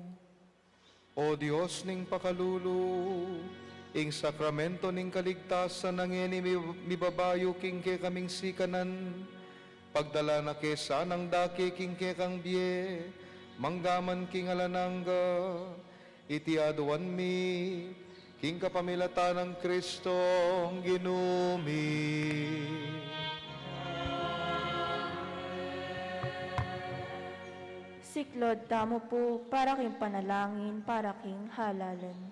O Dios ning pakalulu, ing sakramento ning kaligtasan a ngeni mi-, mibabayu king kekaming sikanan, pagdala na ke sanang dake king kekang bie, manggaman king alang angga, iti aduan mi, king kapamilatan nang Kristong Ginu mi. Siklaud tamu pu para king panalangin para king halalan.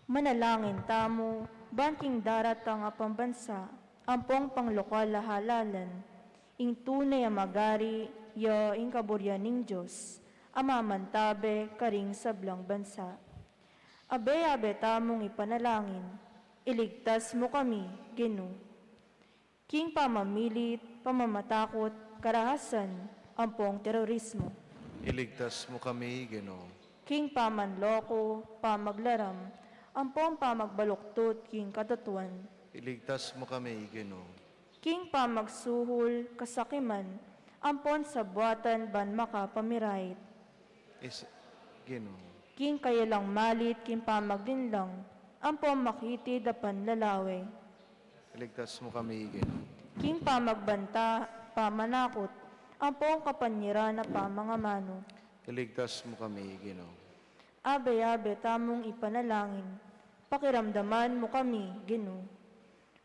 Manalangin tamu, ban king daratang a pambansa, ampong panglokal a halalan, ing tune a magari, ya ing kaburian ning Dios, a mamantabe karing sablang bansa. Abe-abe tamung ipanalangin, iligtas mu kami, Ginu. King pamamilit, pamamatakut, karahasan, ampong terorismo. Iligtas mu kami, Ginu. King pamanloko, pamaglaram, ampong pamagbaluktut king katutuan. Iligtas mu kami, Ginu. King pamagsuhul, kasakiman, ampon sabuatan ban makapamirait. Is, Ginu. King kayalang malit, king pamaglinlang, ampong makitid a panlalawe. Iligtas mu kami, Ginu. King pamagbanta, pamanakut, ampong kapanyiran a pamangamanu. Iligtas mu kami, Ginu. Abe-abe tamung ipanalangin, pakiramdaman mu kami, Ginu.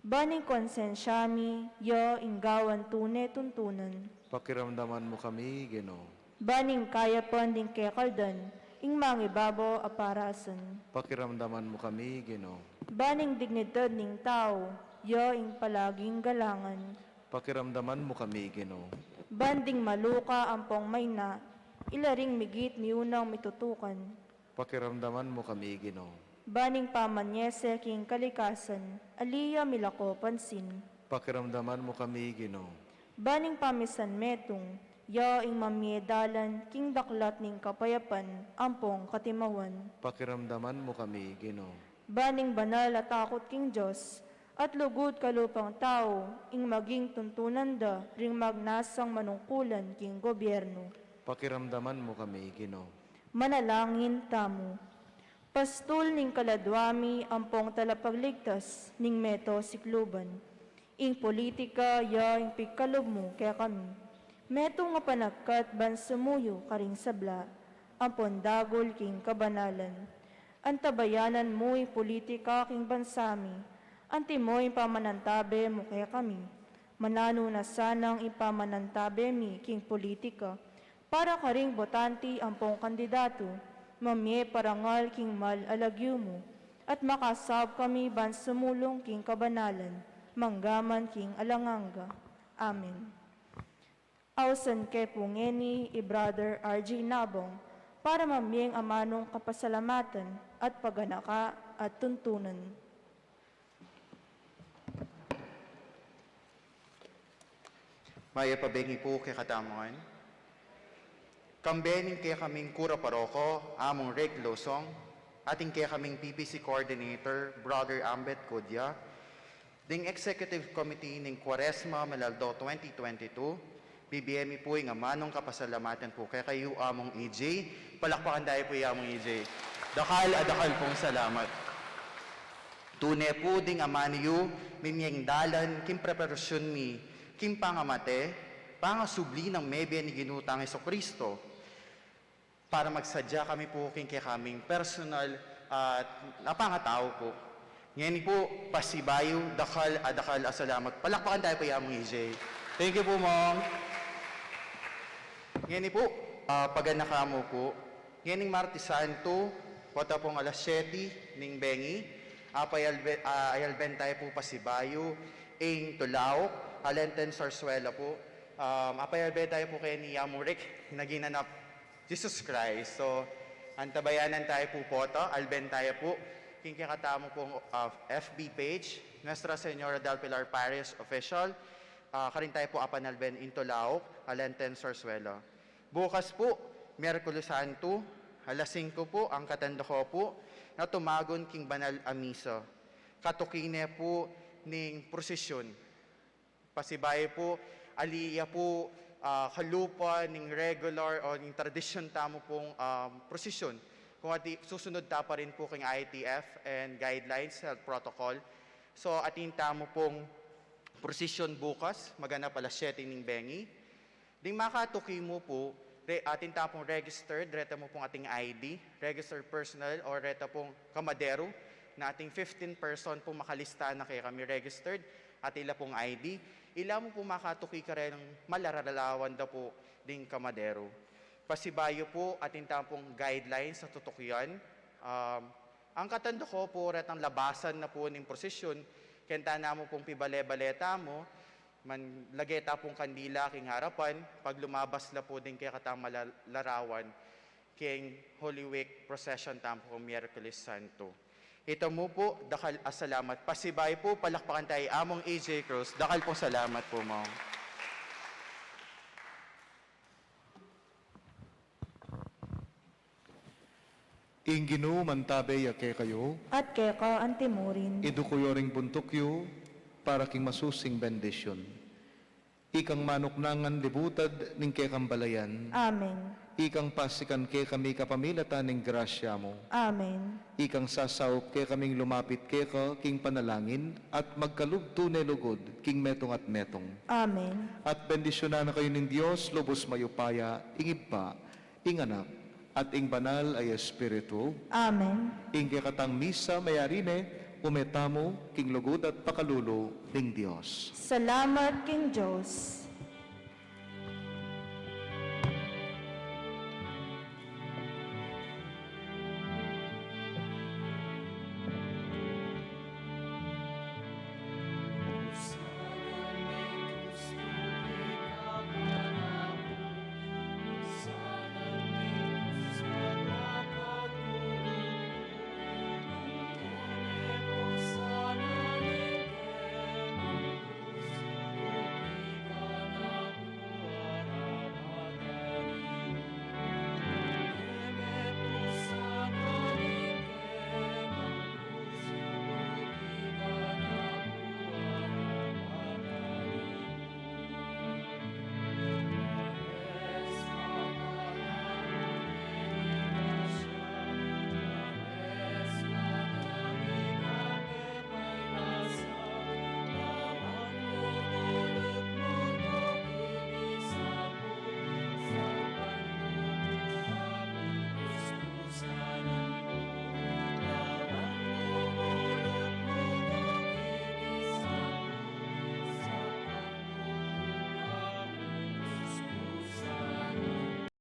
Ban ing konsensya mi, ya ing gawan tune tuntunan. Pakiramdaman mu kami, Ginu. Ban ing kayapan ding kekaldan, ing mangibabo a parasan. Pakiramdaman mu kami, Ginu. Ban ing dignidad ning tau, ya ing palaging galangan. Pakiramdaman mu kami, Ginu. Ban ding maluka ampong maina, ila ring migit miunang mitutukan. Pakiramdaman mu kami, Ginu. Ban ing pamanyese king kalikasan, ali ya milako pansin. Pakiramdaman mu kami, Ginu. Ban ing pamisan metung, ya ing mamie dalan king daklat ning kapayapan ampong katimawan. Pakiramdaman mu kami, Ginu. Ban ing banal a takut king Dios, at lugud kalupang tau, ing maging tuntunan da ring magnasang manungkulan king gobyernu. Pakiramdaman mu kami, Ginu. Manalangin tamu. Pastul ning kaladwa mi ampong talapagligtas ning meto sikluban. Ing politika ya ing pigkalub mu kekami. Metung a panagkat ban sumuyu karing sabla, ampon dagul king kabanalan. Antabayanan mu ing politika king bansa mi, antimo ing pamanantabe mu kekami. Mananu na sanang ing pamanantabe mi king politika, para karing botante ampong kandidatu, mamie parangal king mal a lagyu mu, at makasaup kami ban sumulung king kabanalan, manggaman king alang angga. Amen. Ausan ke pu ngeni i Brother R J Nabong, para mamie ing amanung kapasalamatan at paganaka at tuntunan. Mayap a bengi pu kekatamu ngan. Kambe ning kekaming kura paroko, Among Rick Losong, at ing kekaming P P C coordinator, Brother Ambet Cudya, ding executive committee ning Kuaresma Malaldo twenty twenty-two, bibie mi pu ing amanung kapasalamatan pu kekayu, Among E J. Palakpakan tayu pu i Among E J. Dakal a dakal pung salamat. Tune pu ding amanu yu, mimie ing dalan king preparasyun mi king pangamate, pangasubli nang mebie ning Ginu tang Jesucristo, para magsadya kami pu king kekaming personal at a pangatau pu. Ngeni pu, pasibayu, dakal a dakal a salamat. Palakpakan tayu pu i Among E J. Thank you pu, Mong. Ngeni pu, ah, paganaka mu pu. Ngening Martes Santo, pota pung alas siyete ning bengi, apayalbe-, ah, ayalben tayu pu pasibayu ing Tulauk, a Lenten Sarsuela pu. Um, apayalbe tayu pu keni Among Rick, ing aginanap Jesus Christ. So, antabayanan tayu pu pota, alben tayu pu king kekatamu pung, ah, F B page, Nuestra Señora del Pilar Parish Official, ah, karin tayu pu apanalben ing Tulauk, a Lenten Sarsuela. Bukas pu, Miyerkules Santo, alas singko pu, angkatan da ko pu na tumagun king banal a misa. Katuki ne pu ning prosisyun. Pasibayu pu, ali ya pu ah, kalupa ning regular o ning tradisyon tamu pung, um, prosesyon. Kung ati, susunod ta pa rin po king I T F and guidelines, health protocol. So, atin tamu pung prosesyon bukas, maganap alas siyete ning bengi. Ding makatuki mu po, re-, atin ta pung registered, reta mu pung ating I D, registered personnel, o reta pung kamaderu, na ating fifteen person po makalista na kekami registered, at ila pung I D. Ila mu po makatuki kareng malararawan da po ding kamaderu. Pasibayu po, atin ta pung guidelines a tutukian. Um, ang katanda ko po, retang labasan na po ning prosesyon, kenta namu pung pibale-bale tamu, manlage ta pung kandila king arapan, pag lumabas la po ding kekatang malararawan, king Holy Week procession tamu king Miyerkules Santo. Ita mu po, dakal a salamat. Pasibayu po, palakpakan tamu i Among A J Cruz. Dakal pung salamat po, Mong. Ing Ginu mantabe ya kekayu. At keka antimurin. Iduku yu ring buntuk yu para king masusing bendisyun. Ikang manuknangan libutad ning kekang balayan. Amen. Ikang pasikan kekami kapamilatan ning grasya mu. Amen. Ikang sasaup kekaming lumapit keka king panalangin at magkalub tune lugud king metung at metung. Amen. At bendisyunan na kayu ning Dios, lubus mayupaya, ing Ibpa, ing Anak, at ing Banal a Espiritu. Amen. Ing kekatang misa mayari ne, ume tamu king lugud at pakalulu ning Dios. Salamat king Dios.